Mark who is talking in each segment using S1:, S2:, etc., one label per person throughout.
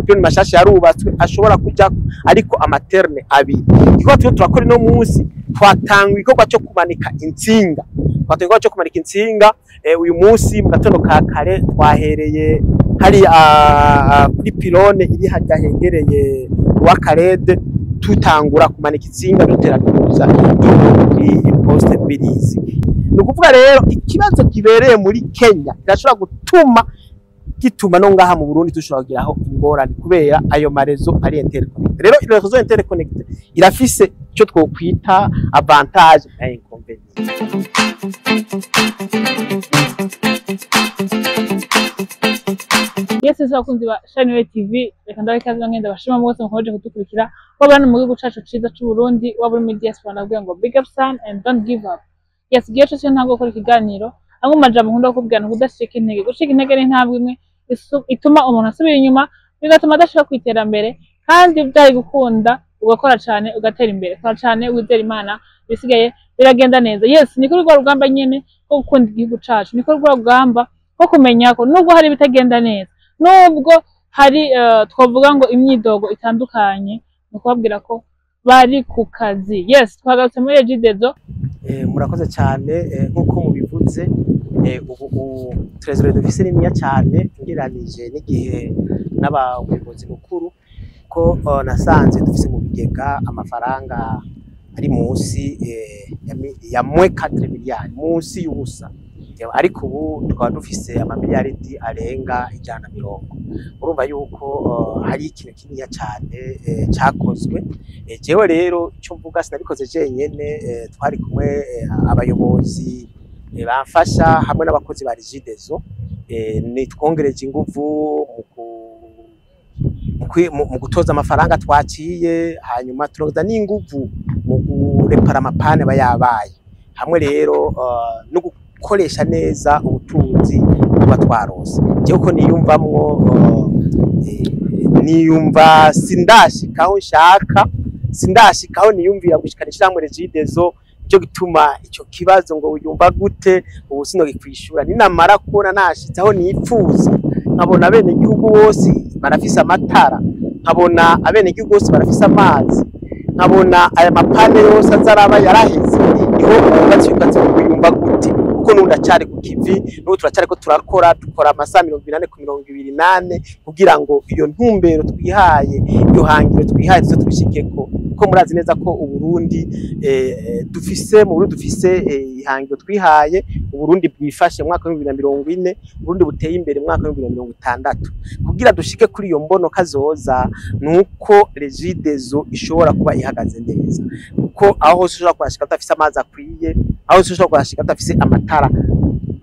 S1: Amapylônes mashasha yarubatswe ashobora kuja ariko amaternes abiri. Igikorwa turiko turakora ino munsi, twatanga igikorwa cyo kumanika intsinga, twatanga igikorwa cyo kumanika intsinga. Uyu munsi mu gatondo ka kare twahereye hari kuri pylône iri hajya hegereye Wakarede, tutangura kumanika intsinga, dutera tuza kuri poste Mbirizi. Ni ukuvuga rero ikibazo kibereye muri Kenya kirashobora gutuma gituma no ngaha mu Burundi dushobora kugiraho ingorane, kubera ayo maréseaux ari interconnecté. Rero iyo réseau interconnecté irafise icyo twokwita avantage na inconvénient.
S2: Yes, abakunzi ba Shine TV, reka ndabe ikaze, ngenda bashima mwese mukomeje kudukurikira, waba hano mu gihugu cacu ciza c'u Burundi, waba uri muri diaspora. Ndabwira ngo big up son and don't give up. Yes, igihe cose ntabwo gukora ikiganiro, amwe mu majambo nkunda kukubwira ni ukudacika intege. Gucika intege ni intambwe imwe ituma umuntu asubira inyuma, bigatuma adashika ku iterambere, kandi byari gukunda ugakora cane ugatera imbere. Kora cane, wizera Imana, ibisigaye biragenda neza. Yes, ni kuri rwa rugamba nyene rwo gukunda igihugu cacu, ni kuri rwa rugamba rwo kumenya ko nubwo hari ibitagenda neza, nubwo hari twavuga ngo imyidogo itandukanye, ni ukubabwira ko bari ku kazi. Yes, twagarutse muri Regideso.
S1: Murakoze cyane. Nk'uko mubivuze, ubu trésorerie dufise ni niniya cyane ngereranije n'igihe n'abayobozi mukuru, ko nasanze dufise mu bigega amafaranga ari munsi ya moins 4 miliyari, munsi y'ubusa. Ariko ubu tukaba dufise amamiliyaridi arenga 120. Urumva yuko hari ikintu kininiya cyane cakozwe. Jewe rero icyo mvuga, sinabikoze jenyene, twari kumwe, abayobozi bamfasha hamwe n'abakozi ba Regideso. Nitwongereje inguvu mu gutoza amafaranga twaciye, hanyuma turongeza n'inguvu mu gurepara amapannes aba yabaye, hamwe rero no gukoresha neza ubutunzi tuba twarose. Jewe ko niyumvamwo, niyumva sindashika aho nshaka, sindashika aho niyumvira gushikana ishirahamwe Regideso. Nico gituma ico kibazo ngo uyumva gute, ubu sinogikwishura. Ninamara kubona nashitse aho nipfuza, nkabona abenegihugu bose barafise amatara, nkabona abenegihugu bose barafise amazi, nkabona aya mapannes yose azaraba yaraheze, niho wubatse yubatse wiyumva gute, kuko n'ubu ndacari ku kivi, n'ubu turacariko turakora, dukora amasaha 24/24 kugira ngo iyo ntumbero twihaye, iyo hangiro twihaye, tuze tubishikeko. Kuko murazi neza ko Uburundi dufise, mu Burundi dufise ihangiro twihaye: Uburundi bwifashe mu mwaka wa 2040, Uburundi buteye imbere mu mwaka wa 2060. Kugira dushike kuri iyo mbono kazoza, nuko Regideso ishobora kuba ihagaze neza, kuko aho hose ushobora kuhashika udafise amazi akwiye, aho hose ushobora kuhashika udafise amatara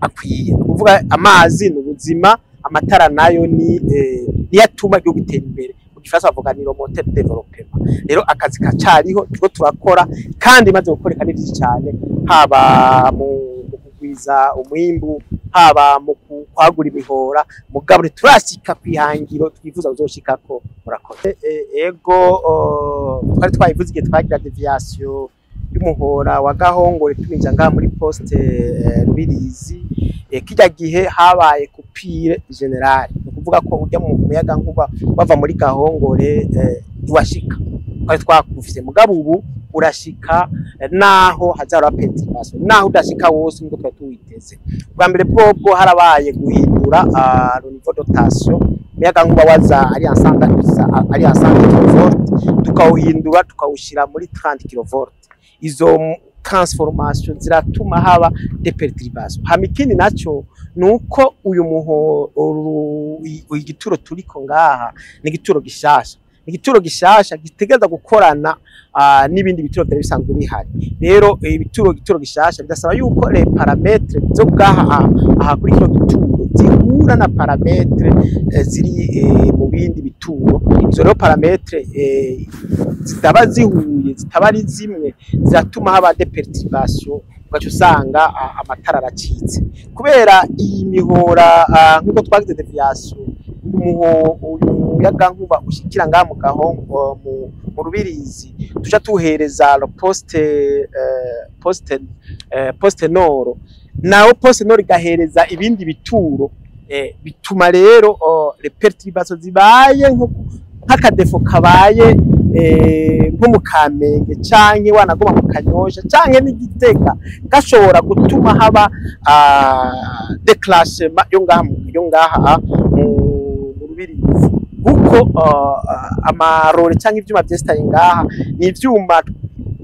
S1: akwiye. Ni ukuvuga amazi ni ubuzima, amatara nayo ni niyo atuma igihugu gitera imbere. Mu gifaransa bavuga ni moteur de développement. Rero akazi kacariho, turiko turakora, kandi maze gukoreka ni vyinshi cyane, haba mu kugwiza umwimbu, haba mu kwagura imihora, mugabo ntiturashika kwihangiro twifuza kuzoshikako. Murakoze. Ego, twari twabivuze igihe twagira déviation y'umuhora wa Gahongore tubinja ngaha muri poste Rubirizi. Kirya gihe habaye coupure générale, ni ukuvuga ko ujya mu muyaga nkuba wava muri Gahongore ntiwashika, twari twakufise. Mugabo ubu urashika, naho hazara perturbation, naho udashika wose nkuko twari tuwiteze. Bwa mbere bwobwo harabaye guhindura le niveau de tension. Umuyaga nkuba waza ari ensemble, ari ensemble kilovolt, tukawuhindura tukawushira muri 30 kilovolt. Izo transformation ziratuma haba des perturbations. Hama ikindi naco nuko uyu muho igituro turiko ngaha ni igituro gishasha, igituro gishasha gitegereza gukorana n'ibindi bituro vyari bisanzwe bihari. Rero ibituro, igituro gishasha bidasaba yuko les paramètres zo ngaha aha kuri kino gituro zihura na paramètres ziri mu bindi bituro. Izo rero paramètres zitaba zihuye, zitaba ari zimwe, ziratuma haba des perturbations, ugaca usanga amatara aracitse kubera iyi mihora. Nk'uko twagize déviation, uyu muyagankuba ushikira ngaha mu Gahongo, mu Rubirizi, tuca tuhereza le poste nord, nawo poste nord igahereza ibindi bituro. Bituma rero les perturbations zibaye nk'aka défaut kabaye nko mu Kamenge canke wanagoma mu Kanyosha canke n'Igitega, gashobora gutuma haba déclenchement yo ngaha mu Rubirizi, kuko ama relais canke ivyuma vyesitaye ngaha ni ivyuma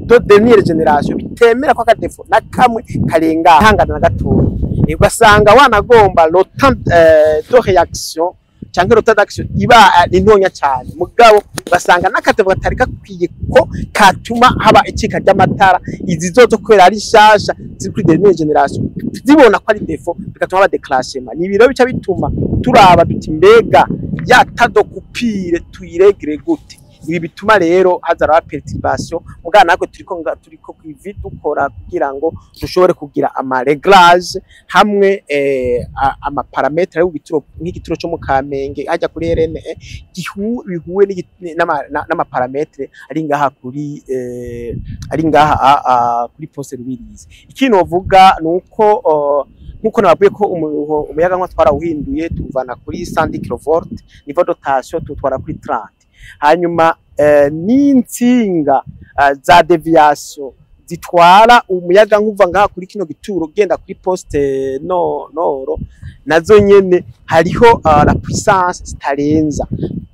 S1: de dernière génération, bitemera ko aka défaut na kamwe karenga hangana na gatoya. Ugasanga wanagomba le temps de réaction canke le temps d'action iba ni ntonya cyane, mugabo ugasanga n'aka défaut katari gakwiye ko katuma haba icika ry'amatara. Izi zozo kubera ari shasha, ziri kuri dernière génération, zibona ko ari défaut, bigatuma haba déclenchement. Ni ibiro bica bituma turaba duti: mbega ya temps de coupure tuyiregere gute? Ibi bituma rero haza perturbation. Mugana natwe turiko kwivi dukora kugira ngo dushobore kugira ama réglage hamwe ama paramètres y'igituro, nk'igituro cyo mu Kamenge hajya kuri RNE bihuwe n'ama paramètres ari ngaha kuri poste Rubirizi. Ikintu novuga nuko nkuko nababwiye ko umuyaga nkuba twarawuhinduye, tuwuvana kuri 110 kV niveau de tension, tuwutwara kuri 30. Hanyuma n'intsinga za déviation zitwara umuyaga nkuva ngaha kuri kino gituro ugenda kuri poste no noro, nazo nyene hariho la puissance zitarenza.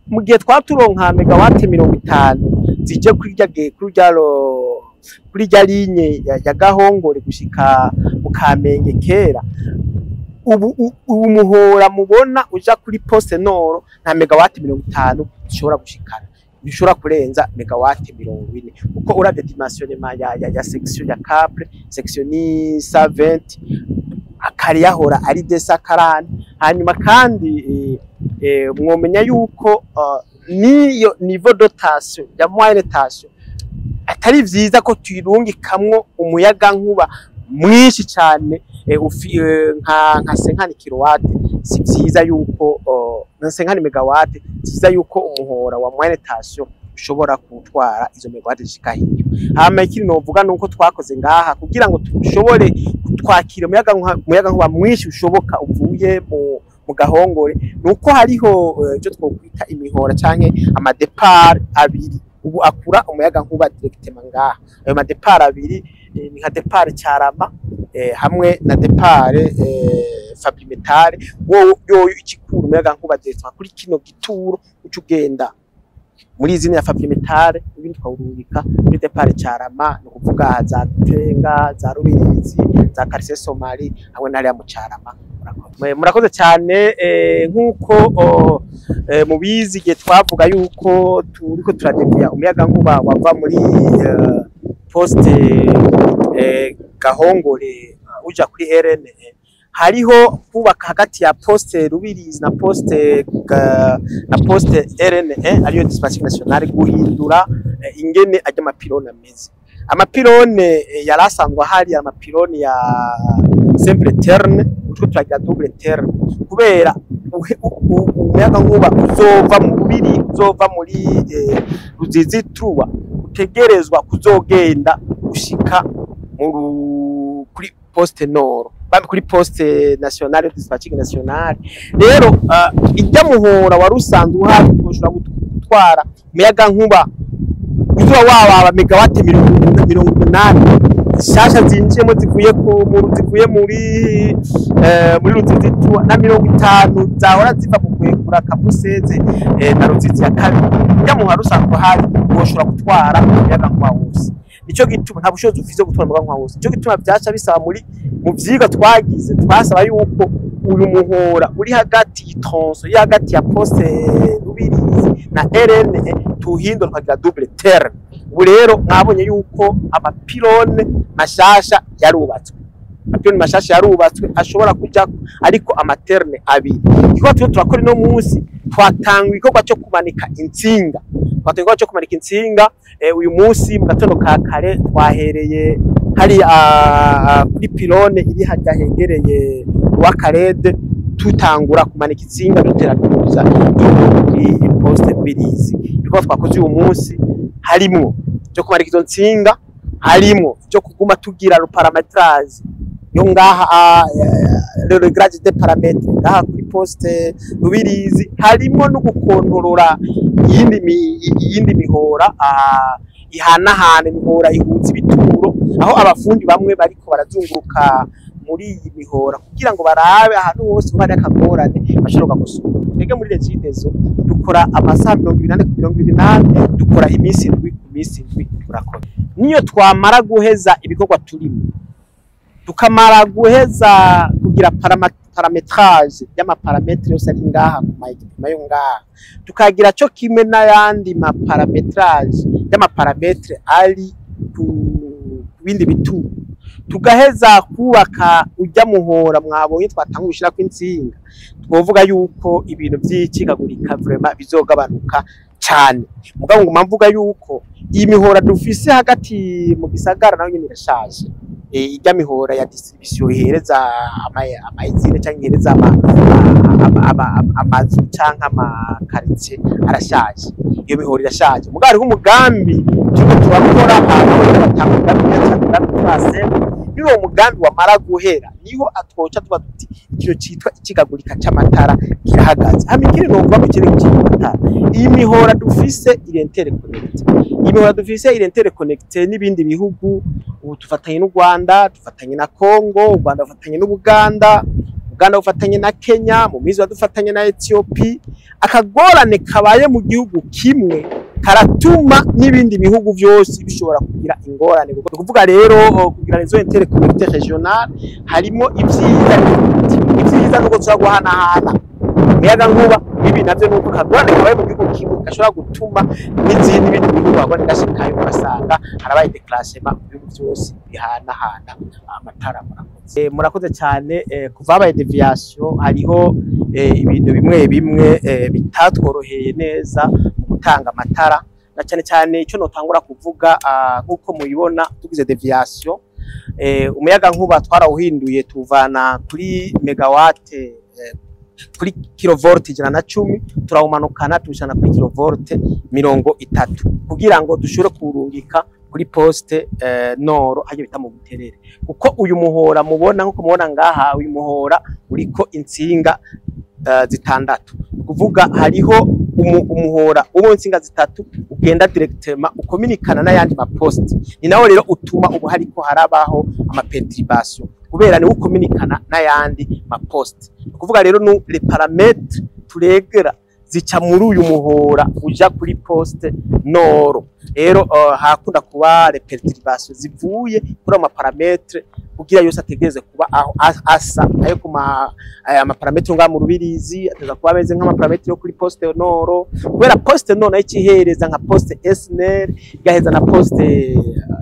S1: Mu gihe twaturonka mégawatt 50 zije kuri rya ligne ya Gahongore gushika mu Kamenge kera, ubu muhora mubona uja kuri poste nord nta mégawatt 50 zishobora gushikana, bishobora kurenza mégawatt 40, kuko uravye dimensionnement ya section ya câble, section ni 120, akari yahora ari 240. Hanyuma kandi mwomenya yuko niyo niveau de tension ya moyenne tension atari vyiza ko tuyirungikamwo umuyaga nkuba mwinshi cyane, nka 50 kilowatt. Si vyiza yuko nka 50 mégawatt, si vyiza yuko umuhora wa moyenne tension ushobora gutwara izo mégawatt zishika hiyo. Hama ikindi novuga nuko twakoze ngaha kugira ngo dushobore twakira umuyaga nkuba mwinshi ushoboka uvuye mu Gahongore, nuko hariho icyo twokwita imihora canke ama départs abiri ubu akura umuyaga nkuba directement ngaha. Ayo ma départs abiri ni nka départ Carama hamwe na départ Fabrimetal. Wowe yoyo ikikura umuyaga nkuba directement kuri kino gituro, uca ugenda muri izina ya Fabrimetal, ibindi twawurungika muri départ Carama, ni ukuvuga za Tenga, za Rubirizi, za Quartier Somali hamwe n'hariya mu Carama. Murakoze cyane. Nk'uko mubizi, igihe twavuga yuko turiko turadeviya umuyaga nkuba wava muri poste Gahongore uja kuri RN, hariho kubaka hagati ya poste Rubirizi na poste RNE, ariyo dispatching nationale, guhindura ingene ajya ama pylônes ameze. Ama pylônes yari asanzwe ahari, ama pylônes ya simple terne, utwo turagira double terne, kubera umuyaga nkuba uzova mu Rubiri, uzova muri Ruzizi trois, utegerezwa kuzogenda gushika kuri poste nord, bamwe kuri poste nationale, dispatching nationale. Rero ijya muhora wari usanzwe uhari ushobora gutwara umuyaga nkuba uzuba wababa mégawatt 80 zishasha zinjiyemo zivuye muri Ruzizi trois na 50 zahora ziva mu kwegura Kabuseze na Ruzizi ya kabiri. Ijya muhora usanzwe uhari woshobora gutwara umuyaga nkuba wose. Nico gituma nta bushobozi ufise bwo gutwara umuyaga nkuba wose. Nico gituma vyaca bisaba muri mu vyigwa twagize, twasaba yuko uyu muhora uri hagati y'itronçon iri hagati ya poste Rubirizi na RN tuhindura tukagira double terne. Ubu rero mwabonye yuko ama pylônes mashasha yarubatswe, ama pylônes mashasha yarubatswe ashobora kuja ariko ama ternes abiri. Igikorwa turiko turakora ino munsi, twatanga igikorwa cyo kumanika intsinga, twatanga igikorwa cyo kumanika intsinga. Uyu munsi mu gatondo ka kare twahereye hari kuri pylône iri hajya hegereye Wakarede, tutangura kumanika intsinga, dutera tuza kuri poste Rubirizi. Ibikorwa twakoze uyu munsi harimwo cyo kumanika izo ntsinga, harimwo cyo kuguma tugira le paramétrage. Yo ngaha, le réglage des paramètres ngaha kuri poste Rubirizi, harimo no gukontorora iyindi mihora ihanahana, imihora ihuza ibituro, aho abafundi bamwe bariko barazunguruka muri iyi mihora kugira ngo barabe ahantu hose hari akagorane bashobora gusura. Twebwe muri Regideso dukora amasaha 24/24, dukora iminsi 7 ku minsi 7. Turakora niyo twamara guheza ibikorwa turimo, tukamara guheza kugira paramétrage y'ama paramètres yose ari ngaha ku ma équipements yo ngaha, tukagira co kimwe n'ayandi ma paramétrage y'ama paramètres ari ku bindi bituro, tugaheza kubaka ujya muhora mwabonye twatanga gushirako intsinga, twovuga yuko ibintu vy'icikagurika vraiment bizogabanuka cane. Mugabo nguma mvuga yuko iyi mihora dufise hagati mu gisagara nayo nyene irashaje. Ijya mihora ya distribution ihereza ama usines canke ihereza amazu canke ama quartier arashaje, iyo mihora irashaje. Mugabo hariho umugambi turiko turakora ahantu batanga umugambi twase, niwo mugambi wamara guhera niho atwoca tuba tuti ikintu citwa icikagurika c'amatara kirahagaze. Hama ikindi novuga mu kintu c'amatara, iyi mihora dufise iri interconnecté, iyi mihora dufise iri interconnecté n'ibindi bihugu. Ubu dufatanye n'u Rwanda, dufatanye na Congo, u Rwanda bufatanye n'Ubuganda, Uganda bufatanye na Kenya, mu mizi dufatanye na Ethiopia. Akagorane kabaye mu gihugu kimwe karatuma n'ibindi bihugu vyose bishobora kugira ingorane. Kuvuga rero kugira réseau interconnecté régional harimo ivyiza. Ivyiza nuko tushobora guhanahana umuyaga nkuba, bibi navyo nuko akagorane kabaye mu gihugu kimwe gashobora gutuma n'izindi bindi bihugu bagorane gashikayo, ugasanga harabaye déclenchement mu bihugu vyose bihanahana amatara. Murakoze, murakoze cyane. Kuva habaye déviation hariho ibintu bimwe bimwe bitatworoheye neza mu gutanga amatara, na cyane cyane icyo notangura kuvuga, nk'uko mubibona tugize déviation, umuyaga nkuba twarawuhinduye tuvana kuri mégawatt, kuri kilovolt 110, turawumanukana tuwushana kuri kilovolt 30 kugira ngo dushobore kuwurungika kuri poste nord hajya bita mu Buterere, kuko uyu muhora mubona, nkuko mubona ngaha, uyu muhora uriko intsinga zitandatu. Kuvuga hariho umuhora umwe w'intsinga zitatu ugenda directement ukominikana n'ayandi ma poste. Ni nawo rero utuma ubu hariko harabaho ama perturbation, kubera ni ukominikana n'ayandi ma poste. Kuvuga rero nu les paramètres turegera zica muri uyu muhora uja kuri poste nord. Rero hakunda kuba les perturbations zivuye kuri ama paramètres, kugira yose ategereze kuba aho asa ayo kuma aya paramètres ngaha mu Rubirizi ateza kuba ameze nk'ama paramètres yo kuri poste nord, kubera poste nord nayo ikihereza nka poste SNL, igaheza na poste,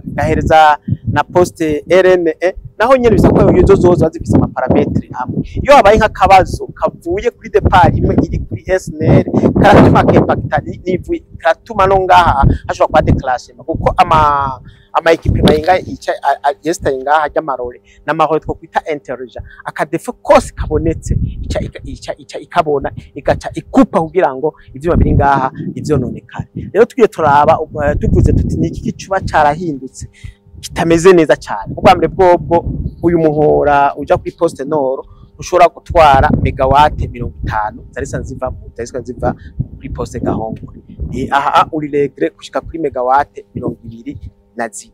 S1: igahereza na poste RNE naho nyene, bisa ko izo zozo zifise ama paramètres amwe. Iyo habaye nk'akabazo kavuye kuri départ imwe iri kuri SNL, karatuma k'impacta n'ivuye, karatuma no ngaha hashobora kuba déclenchement, kuko ama équipements yinga yica yesitaye ngaha ry'ama relais n'ama relais twokwita intelligent, aka défaut kose kabonetse ica ikabona, igaca ikupa kugira ngo ivyuma biri ngaha ntivyononekare. Rero tugiye turaba, tuvuze tuti ni iki kicuba carahindutse kitameze neza cyane? Ubwa mbere bwobwo, uyu muhora uja kuri poste nord ushobora gutwara mégawatt 50 zari ziva kuri poste Gahongwe. Aha uri réglé gushika kuri mégawatt 24.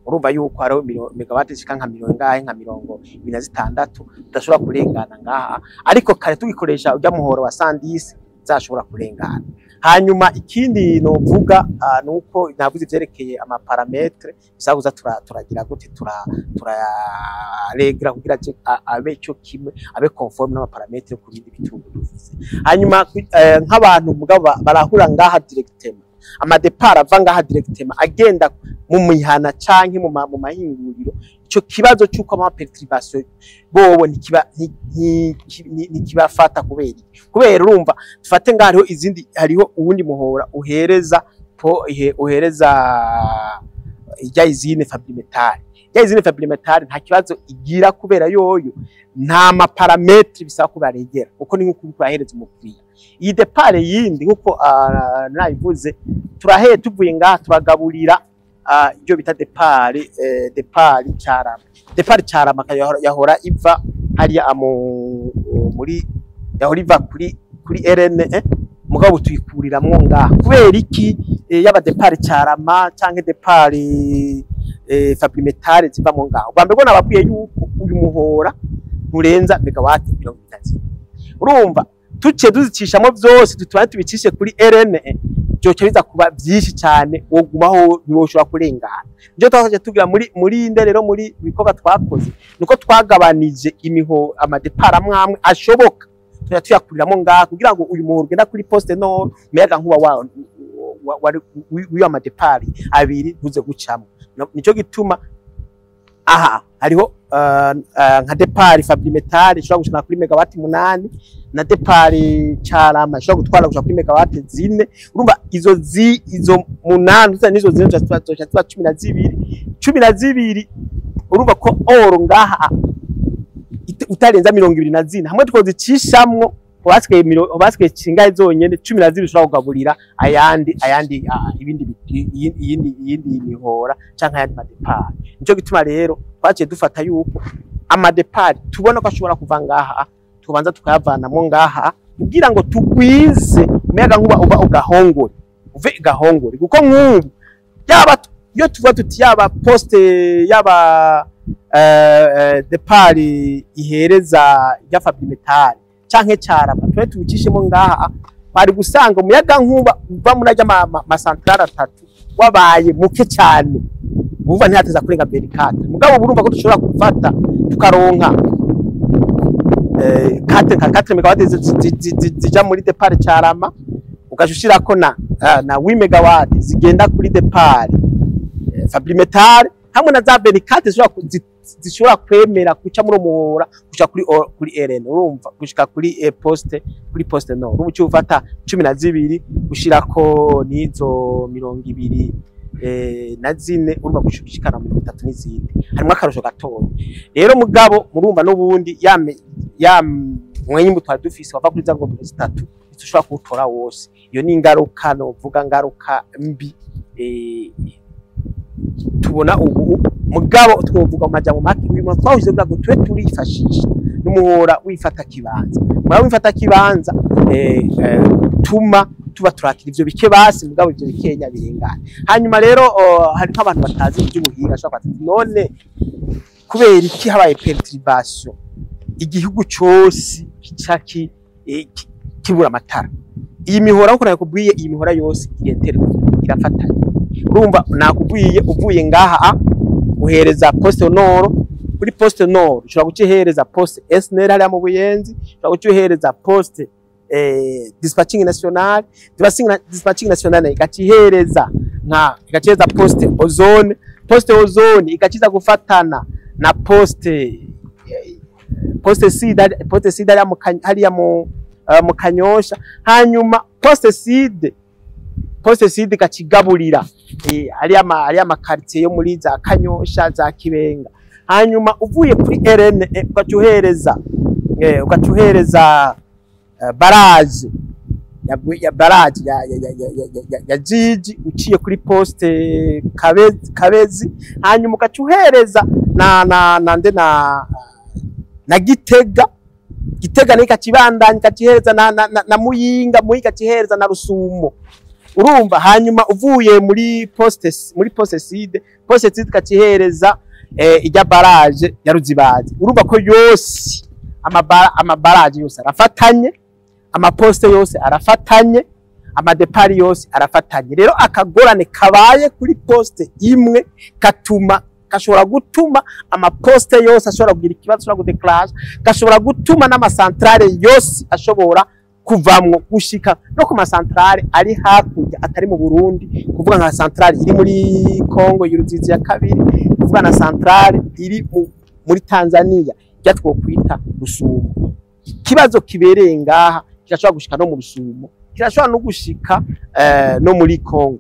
S1: Urumva yuko hariho mégawatt zishika nka mirongo ingahe, nka 26 tudashobora kurengana ngaha, ariko kare tugikoresha ujya muhoro wa 110 zashobora kurengana. Hanyuma ikindi novuga, nuko navuze ivyerekeye ama paramètres bisaba kuza turagira gute, turaregra kugira abe ico kimwe, abe conforme n'ama paramètres ku bindi bitungo dufise. Hanyuma nk'abantu mugabo barahura ngaha directement, ama départs ava ngaha directement agenda mu mihana canke mu mahinguriro, ico kibazo c'uko ama perturbation bobo ntikiba ntikibafata. Kubera iki? Kubera urumva, dufate ngaha hariho izindi, hariho uwundi muhora uhereza po ihe uhereza ijya usine Fabrimetal. Ijya usine Fabrimetal nta kibazo igira, kubera yoyo nta ma paramètres bisaba ko baregera, kuko ni nkuko uriko urahereza umukiriya. Iyi départ yindi, nkuko nabivuze, turahe tuvuye ngaha turagaburira ibyo bita départ, départ Carama. Départ Carama yahora iva hariya muri, yahora iva kuri RN, mugabo tuyikuriramwo ngaha. Kubera iki? Yaba départ Carama canke départ Fabrimetal zivamwo ngaho. Bwa mbere bwo nababwiye yuko uyu muhora nturenza megawati 24. Urumva tuce duzicishamo vyose, tutubane tubicishe kuri RN, byoca biza kuba vyinshi cyane, wogumaho ntiwoshobora kurengana. Nivyo twaje tugira muri nde. Rero muri bikorwa twakoze nuko twagabanije imiho ama départs amwe amwe ashoboka, tuya tuyakuriramo ngaha kugira ngo uyu muhoro ugenda kuri poste nord, umuyaga nkuba wa w'iyo ama départs abiri ntuze gucamo. Nico gituma aha hariho nka départ Fabrimetal ishobora gushika kuri megawati 8, na départ Carama ishobora gutwara gushika kuri megawati 4. Urumva izo 8 uza nizo 4 zoca ziba 12, 12. Urumva ko oro ngaha utarenza 24, hamwe twozicishamwo basigaye cingahe zonyene? 12 ushobora kugaburira ayandi ibindi iyindi mihora canke ayandi ma départs. Nico gituma rero twaciye dufata yuko ama départs tubona ko ashobora kuva ngaha, tubanza tukayavanamwo ngaha kugira ngo tugwize umuyaga nkuba uba ugahongore, uve igahongore. Kuko nk'ubu yaba iyo tuvuga tuti yaba poste, yaba départ ihereza ya Fabrimetal canke Carama, tube tuwicishemo ngaha, bari gusanga umuyaga nkuba uva muri arya ma centrales atatu wabaye muke cyane, uva ntihateza kurenga 24. Mugabo urumva ko dushobora gufata tukaronka 4 megawatt zija muri départ Carama, ugaca ushirako na 8 megawatt zigenda kuri départ Fabrimetal, hamwe na za 24 zishobora kwemera guca muri muhora gushika kuri RN. Urumva gushika kuri poste nord, urumva uciye ufata 12 gushirako nizo 24, urumva gushikana 30 n'izindi, harimo akarusho gatoya. Rero mugabo murumva n'ubundi ya mwimbu twari dufise wava kuri za ngombe zitatu ntitushobora kuwutora wose. Iyo ni ingaruka, novuga ngaruka mbi tubona ubu. Mugabo twovuga mu majambo make, uyu muntu twawushyize kugira ngo tube turifashisha n'umuhora wifata kibanza, umuhora wifata kibanza tuma tuba turakira ivyo bike basi, mugabo ivyo bikenya birengana. Hanyuma rero hari nk'abantu batazi iby'ubuhinga ashobora kubaza ati, none kubera iki habaye perturbation igihugu cose kica kibura amatara? Iyi mihora nkuko nakubwiye, iyi mihora yose irafatanye. Urumva nakubwiye, uvuye ngaha uhereza poste nord, kuri poste nord ushobora gucihereza poste SNL hariya mu Buyenzi, ushobora gucihereza poste dispatching national, dispatching national igacihereza nka igacihereza poste ozone, poste ozone igaciza gufatana na poste sud hariya mu Kanyosha. Hanyuma poste sud igacigaburira hariya ama quartier yo muri za Kanyosha, za Kibenga. Hanyuma uvuye kuri RN ugaca uhereza barrage ya barrage ya Jiji, uciye kuri poste Kabezi. Hanyuma ugaca uhereza na nde na Gitega. Gitega nayo ikakibandanya ikacihereza na Muyinga, Muyinga ikacihereza na Rusumo. Urumva hanyuma uvuye muri poste sud, poste sud ikacihereza ijya barrage ya Ruzibazi. Urumva ko yose ama barrages yose arafatanye, ama postes yose arafatanye, ama départs yose arafatanye. Rero akagorane kabaye kuri poste imwe katuma gashobora gutuma ama postes yose ashobora kugira ikibazo, ashobora ku déclencher, gashobora gutuma n'ama centrales yose ashobora kuvamwo, gushika no ku ma centrales ari hakurya atari mu Burundi, kuvuga nka centrale iri muri Congo y'Uruzizi ya kabiri, kuvuga na centrale iri muri Tanzania rya twokwita Rusumo. Ikibazo kibereye ngaha kirashobora gushika no mu Rusumo, kirashobora no gushika no muri Congo.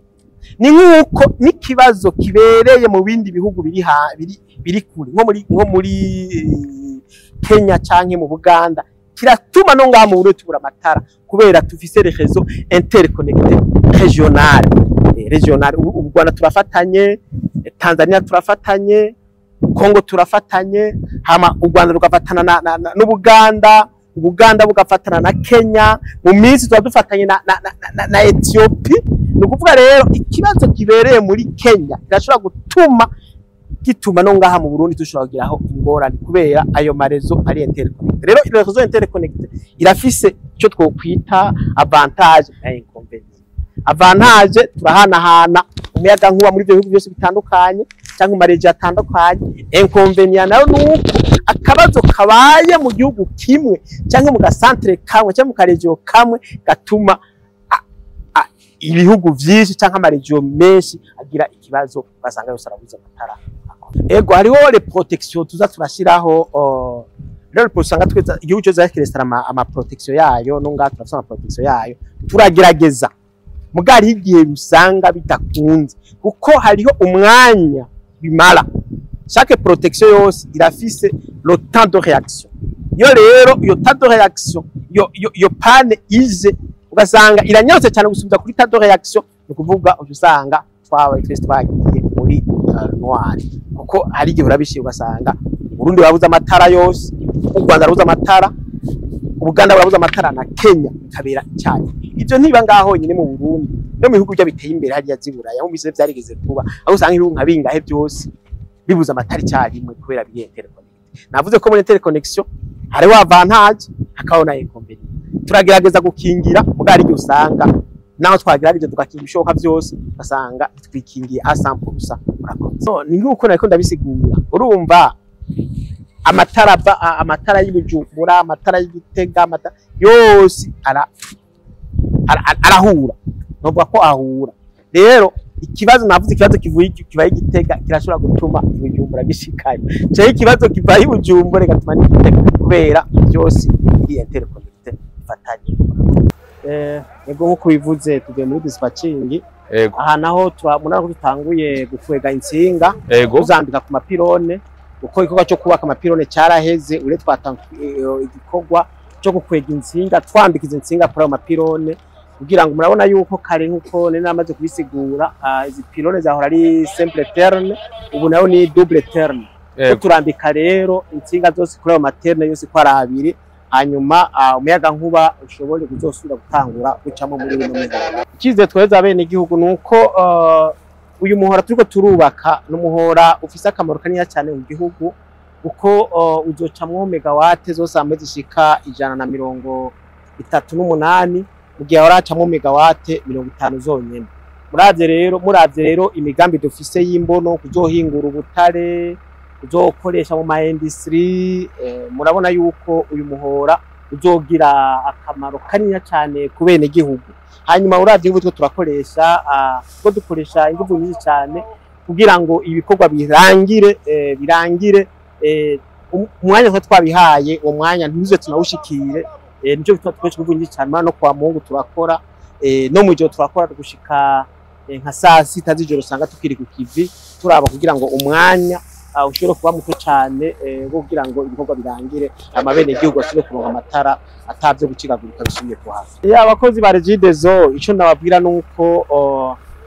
S1: Ni nk'uko n'ikibazo kibereye mu bindi bihugu biri kure, nko muri Kenya canke mu Buganda, kiratuma no ngaha mu Burundi tubura amatara, kubera tufise les réseaux interconnectés régional. Ubu u Rwanda turafatanye. Tanzania turafatanye, Kongo turafatanye, hama u Rwanda rugafatana n'Ubuganda, Ubuganda bugafatana na Kenya, mu minsi tuba dufatanye na Ethiopia. Ni ukuvuga rero ikibazo kibereye muri Kenya kirashobora gutuma gituma no ngaha mu Burundi dushobora kugiraho ingorane, kubera ayo ma réseaux ari interconnecté. Rero iyo réseau interconnecté irafise icyo twokwita avantage na inconvénient. Avantage, turahanahana umuyaga nkuba muri ibyo bihugu byose bitandukanye cyangwa mu ma régions atandukanye. Inconvénient nayo ni uko akabazo kabaye mu gihugu kimwe cyangwa mu ga centre kamwe cyangwa mu ka région kamwe gatuma ibihugu vyinshi cyangwa ama régions menshi agira ikibazo, ugasanga yose arabuze amatara. Ego, hariho les protections tuza turashiraho. Rero usanga tweza igihugu cyose kirestara ama protection yayo, no ngaha turafise ama protection yayo, turagerageza. Muga hariho igihe usanga bidakunze, kuko hariho umwanya bimara. Chaque protection yose irafise le temps de réaction. Iyo rero iyo temps de réaction, iyo panne ije, ugasanga iranyarutse cyane gusubiza kuri temps de réaction, ni ukuvuga uca usanga twabaye twese twagiye muri noir, kuko hari igihe urabishiye ugasanga Burundi burabuze amatara yose, u Rwanda burabuze amatara, Ubuganda burabuze amatara na Kenya bikabera icyayi. Ibyo ntiba ngaho honyine mu Burundi, no mu bihugu bya biteye imbere hariya z'i Buraya, aho mbise byarigeze kuba, aho usanga ibihugu nka bingahe byose bibuze amatara icyarimwe kubera biri interconnecté. Navuze ko muri interconnexion hariho avantage, hakabaho na inconvénient. Turagerageza gukingira, mugabo hari igihe usanga naho twagerageje tugakinga ibishoboka byose, ugasanga twikingiye à 100%. Murakoze. So, ni nk'uko nariko ndabisigura, urumva amatara ava amatara y'Ibujumbura, amatara y'Igitega, amatara yose arahura, novuga ko ahura. Rero ikibazo navuze, ikibazo kivuye kibaye Igitega kirashobora gutuma Ibujumbura gishikayo, canke ikibazo kivaye Ibujumbura kigatuma n'Igitega, kubera byose biri interconnecté, bifatanye. Ego, nk'uko bivuze, tugiye muri dispatching. Aha naho murabona ko dutanguye gukwega intsinga, tuzambika ku ma pylônes, kuko igikorwa cyo kubaka ama pylônes cyaraheze. Ure twatanguye igikorwa cyo gukwega intsinga, twambika izi ntsinga kuri ayo ma pylônes, kugira ngo murabona yuko kare, nkuko nari namaze kubisigura, izi pylônes zahora ari simple terme, ubu nayo ni double terme. Ko turambika rero intsinga zose kuri ayo ma ternes yose ko ari abiri, hanyuma umuyaga nkuba ushobore kuzosubira gutangura gucamo muri bino mihora. Icyizere tweza abene igihugu ni uko uyu muhora turiko turubaka ni umuhora ufise akamaro kanini cyane mu gihugu, kuko uzocamwo mégawatts zose hamwe zishika 138, mu gihe hahora hacamwo mégawatts 50 zonyene. Muravye rero imigambi dufise y'imbono, kuzohingura ubutare, kuzokoresha mu ma industries, murabona yuko uyu muhora uzogira akamaro kanini cyane ku bene gihugu. Hanyuma uravye ingufu two turakoresha, two dukoresha ingufu nyinshi cyane kugira ngo ibikorwa birangire, umwanya twa twabihaye, uwo mwanya ntuze tunawushikire. Nico bituma dukoresha ingufu nyinshi cyane. No kwa Mungu turakora, no mu ijoro turakora gushika nka saa 6 z'ijoro, usanga tukiri ku kivi turaba kugira ngo umwanya ushobore kuba muto cyane wo kugira ngo ibikorwa birangire, amabene igihugu asubire kuronka amatara atavyo gucikagurika bisubiye kuhava. Ya abakozi ba Regideso, ico nababwira nuko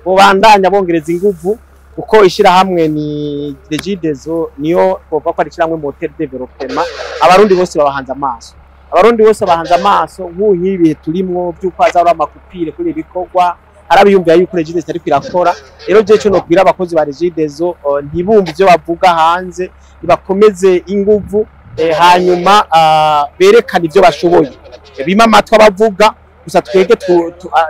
S1: bobandanya bongereza inguvu, kuko ishirahamwe ni Regideso niyo twovuga ko ari ishirahamwe moteur développement. Abarundi bose babahanze amaso, abarundi bose bahanze amaso. Nk'ubu nk'ibi bihe turimwo by'uko hazahora ama coupures kuri ibi bikorwa, harabiyumvira yuko Regideso ariko irakora. Rero je ico nobwira abakozi ba Regideso, ntibumve ivyo bavuga hanze, nibakomeze inguvu, hanyuma berekane ivyo bashoboye. Bima amatwi abavuga gusa, twege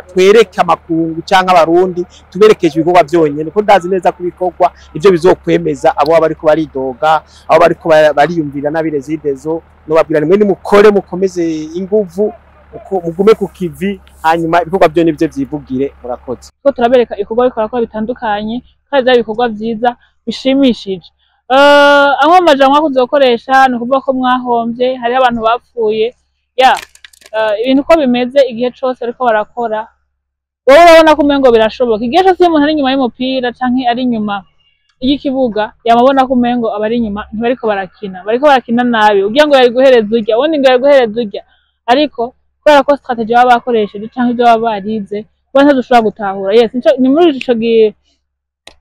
S1: twereke amakungu canke abarundi tuberekeje ibikorwa vyonyene, ko ndazi neza ko ibikorwa ivyo bizokwemeza abo baba bariko baridoga, abo bariko bariyumvira nabi Regideso. Nobabwira nimwe nimukore, mukomeze inguvu, mugume ku kivi, hanyuma ibikorwa vyo nivyo vyivugire. Murakoze.
S2: Ko turabereka ibikorwa bariko barakora bitandukanye, kandi byari ibikorwa vyiza bishimishije. Amwe mu majambo mwakunze gukoresha ni ukuvuga ko mwahombye, hariho abantu bapfuye ya ibintu uko bimeze. Igihe cose bariko barakora, wowe urabona ko umengo birashoboka. Igihe cose iyo umuntu ari inyuma y'umupira canke ari inyuma y'ikibuga, yama abona ko umengo abari inyuma ntibariko barakina, bariko barakina nabi, ugira ngo yari guhereza urya, ubundi ngo yari guhereza urya, ariko kubera ko stratégie baba bakoresheje canke ivyo baba barize bo ntadushobora gutahura. Yes, ni muri ico gihe.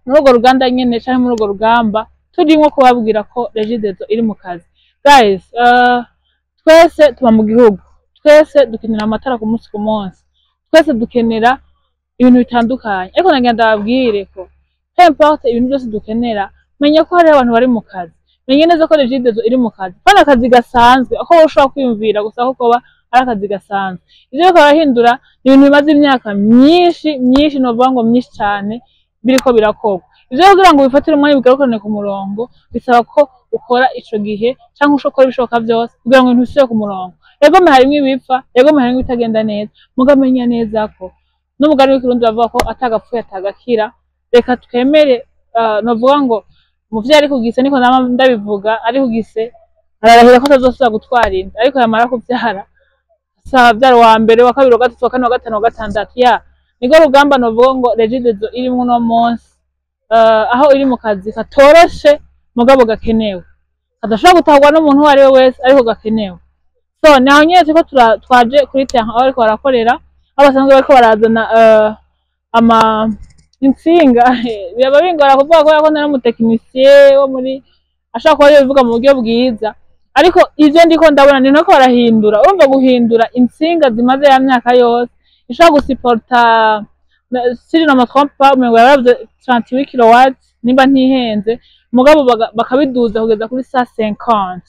S2: Muri urwo ruganda nyene canke muri urwo rugamba turimwo kubabwira ko Regideso iri mu kazi. Guys, twese tuba mu gihugu, twese dukenera amatara ku munsi ku munsi, twese dukenera ibintu bitandukanye. Ariko nagira ndababwire ko peu importe ibintu byose dukenera, menya ko hariho abantu bari mu kazi, menye neza ko Regideso iri mu kazi, kandi akazi gasanzwe ako wowe ushobora kwiyumvira gusa ko koba ari akazi gasanzwe. Ivyo bariko barahindura ni ibintu bimaze imyaka myinshi myinshi, novuga ngo myinshi cane, biriko birakorwa. Ivyo kugira ngo bifatire umwanya bigarukane ku murongo bisaba ko ukora ico gihe canke ukora ibishoboka vyose kugira ngo ibintu bisubire ku murongo. Egome harimwo ibipfa, egome harimwo ibitagenda neza, mugamenya neza ko n'umugani w'ikirundi bavuga ko atagapfuye atagakira. Reka twemere, novuga ngo umuvyeyi ari kugise, niko nama ndabivuga, ari kugise ararahira ko atazosubira gutwara inda, ariko yamara kuvyara avyara uwa mbere, wa kabiri, wa gatatu, wa kane, wa gatanu, wa gatandatu. Ya niko rugamba novuga ngo Regideso irimwo uno munsi, aho iri mu kazi katoroshe mugabo gakenewe, kadashobora gutahurwa n'umuntu uwo ari we wese, ariko gakenewe. So naho nyene turiko twaje kuri terrain aho bariko barakorera, aho basanzwe bariko barazana ama intsinga. Biraba bingora kuvuga kubera ko nari umutekinisiye wo muri ashobora kuba yobivuga mu buryo bwiza, ariko ivyo ndiko ndabona ni nuko barahindura. Urumva, guhindura intsinga zimaze ya myaka yose ishobora gusiporta, si je ne me trompe pas, umengo yaravuze 38 kilowatts nimba ntihenze, mugabo bakabiduza kugeza kuri 150.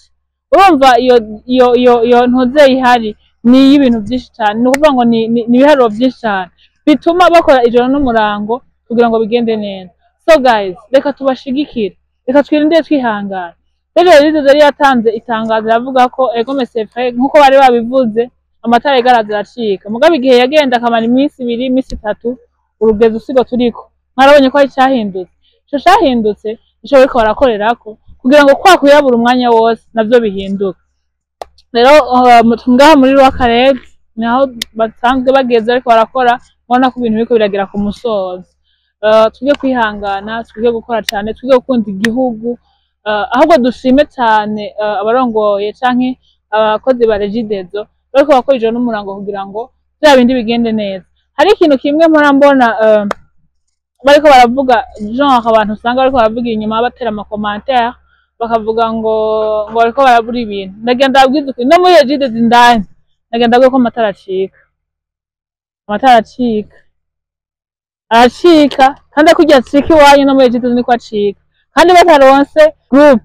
S2: Urumva iyo ntuze ihari ni iy'ibintu byinshi cyane, ni ukuvuga ngo ni ibiharuro byinshi cyane bituma bakora ijoro n'umurango kugira ngo bigende neza. So guys, reka tubashigikire, reka twirinde twihangana. Rero Regideso yari yatanze itangazo iravuga ko egome c'est vrai, nkuko bari babivuze, amatara yagaraza aracika, mugabo igihe yagenda akamara iminsi 2, iminsi 3, urugezo usigo turiko mwarabonye ko ari cyahindutse. Ico cahindutse nico bariko barakorerako kugira ngo kwa kuyabura umwanya wose navyo bihinduke. Rero ngaha muri Rwakarere naho basanzwe bageze ariko barakora, mubona ko ibintu biriko biragera ku musozo. Twige kwihangana, twige gukora cyane, twige gukunda igihugu, ahubwo dushime cyane abarongoye canke abakozi ba Regideso bariko bakora ijoro n'umurango kugira ngo vya bindi bigende neza. Hari ikintu kimwe mpora mbona, bariko baravuga, genre abantu usanga bariko baravuga inyuma, batera ama commentaire, bakavuga ngo bariko barabura ibintu. Ndagenda ndababwiza ukuri, no muri Regideso indani ndagenda ndabwira ko amatara acika, amatara acika, aracika, kandi kurya acika iwanyu no muri Regideso niko acika. Kandi bataronse groupe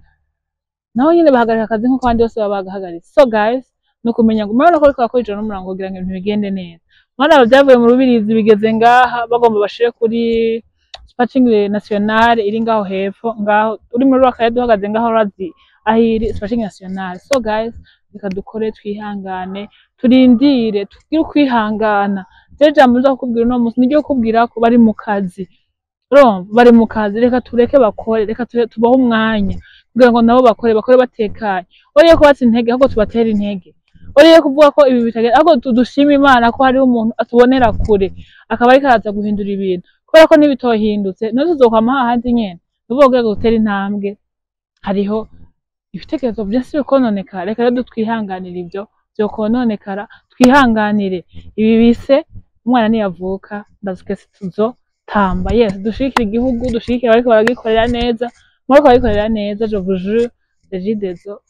S2: naho nyene bahagarika akazi nkuko abandi bose baba bagahagaritse. So guys, ni ukumenya ngo murabona ko bariko barakora ijoro n'umurango kugira ngo ibintu bigende neza. Mwana, byavuye mu Rubirizi bigeze ngaha, bagomba bashire kuri parking nationale iri ngaho hepfo ngaho. Uri muri Rwakarere duhagaze ngaho, urazi aho iri parking nationale. So guys, reka dukore twihangane, turindire, tugire ukwihangana. Rero ijambo nza kukubwira uno munsi niryo kukubwira ko bari mu kazi. Urumva, bari mu kazi, reka tureke bakore, reka tubahe umwanya kugira ngo nabo bakore, bakore batekanye. Oriye kubatsa intege, ahubwo tubatere intege. Oriye kuvuga ko ibi bitagenda, ahubwo dushime Imana ko hariho umuntu atubonera kure akaba ariko araza guhindura ibintu, kubera ko n'ibitohindutse none tuzokwama hahandi nyene. Ni ukuvuga kugira ngo dutere intambwe, hariho ibitekerezo byose bikononekara. Reka rero twihanganire ibyo vyokononekara, twihanganire ibi bise umwana niyavuka, ndazi twese tuzotamba. Yes, dushigikire igihugu, dushigikire abariko baragikorera neza, muriko baragikorera neza. Je vous jure, Regideso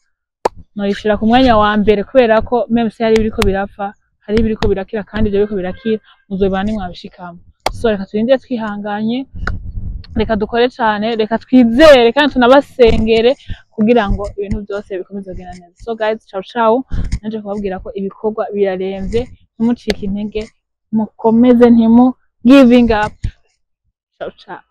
S2: noyishira ku mwanya wa mbere, kubera ko même si hari ibiriko birapfa, hari ibiriko birakira, kandi ivyo biriko birakira muzobibona nimwabishikamo. So reka turindire twihanganye, reka dukore cane, reka twizere kandi tunabasengere kugira ngo ibintu byose bikomeze kugenda neza. So guys, ciao ciao. Naje kubabwira ko ibikorwa biraremvye, ntimucike intege, mukomeze, ntimu giving up. Ciao ciao.